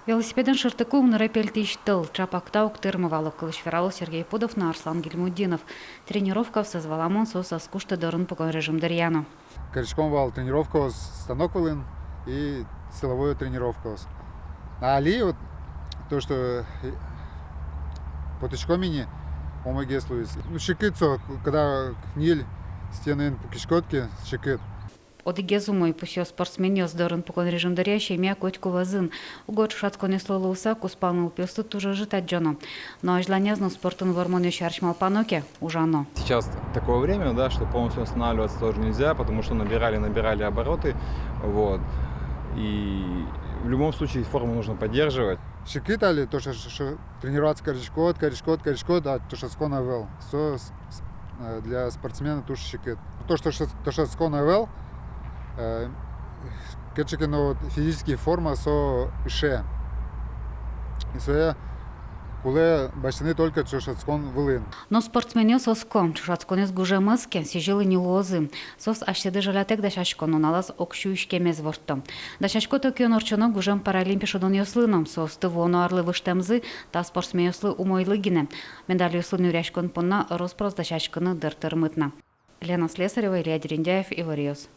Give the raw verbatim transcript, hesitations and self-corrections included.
Велосипедэн шыртыку — ымныры пельтӥсь тӧл. Чапак та уг тырмы вал, кылысь верало Сергей Пудов но Арслан Гильмутдинов. Тренировкаоссэс, валамон, соос ӧз кушты дорын пукон режим дыръя но. Кариськом вал тренировкаос станок вылын и силовой тренировкаос. А али вот то, что, э, потӥськом ини, умойгес луиз. Ну, секыт со, когда ньыль стенаын пукиськод ке, секыт. Одӥгез умой, пусъё спортсменъёс: дорын пукон режим дыръя семья котьку вӧзын. Уго ӵошатсконъёслы луыса, кузпал нылпиосты туж ӧжыт адӟоно. Но азьланяз но спортын вормонъёс сярысь малпано ке, ужано. Сейчас такое время, да, что полностью останавливаться тоже нельзя, потому что набирали, набирали обороты, вот. И в любом случае форму нужно поддерживать. Секыт али, то, что, что тренироваться кариськод, кариськод, кариськод, а ӵошатскон ӧвӧл. Со с- с- э, для спортсмена туж секыт. То, что ӵош- ӵошатскон ӧвӧл, э, кыӵе ке но вот физический форма со ыше. И сое кулэ басьтыны только ӵошатскон вылын. Но спортсменъёс оско: ӵошатсконэз гужем ӧз ке, сӥзьыл ини луозы. Соос асьсэды жалятэк дасясько, нуналаз ог сю иськемез ворто. Дасясько токион ортчоно гужем Паралимпи шудонъёслы но. Соосты вуоно арлы выжтэмзы та спортсменъёслы умойлы гинэ. Медальёслы нюръяськон понна рос-прос дасяськыны дыр тырмыт на. Лена Слесарева, Илья Дерендяев, «Иворъёс».